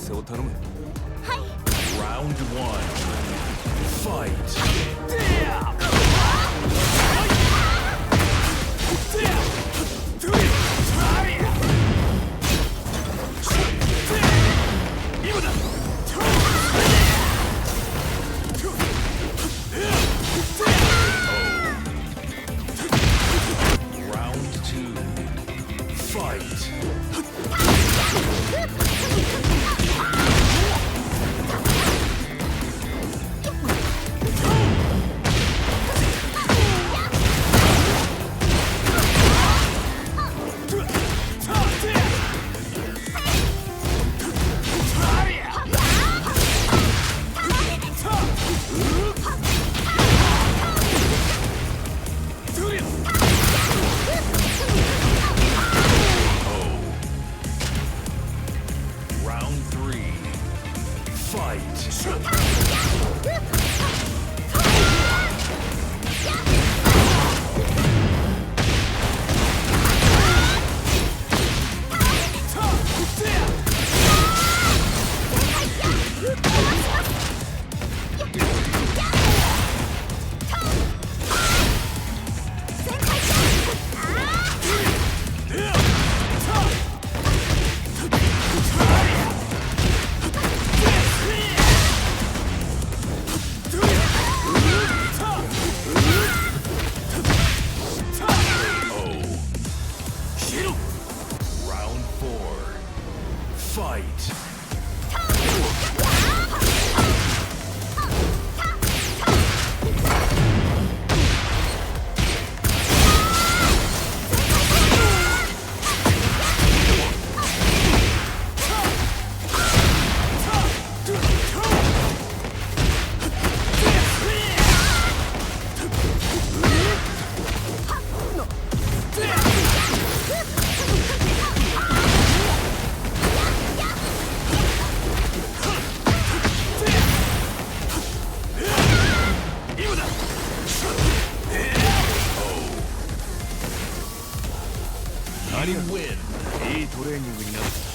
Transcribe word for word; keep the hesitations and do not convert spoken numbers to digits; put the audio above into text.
っておたのめ。はい。Round one. Fight. Round three. Fight. Round four. Fight. You win. いいトレーニングになる。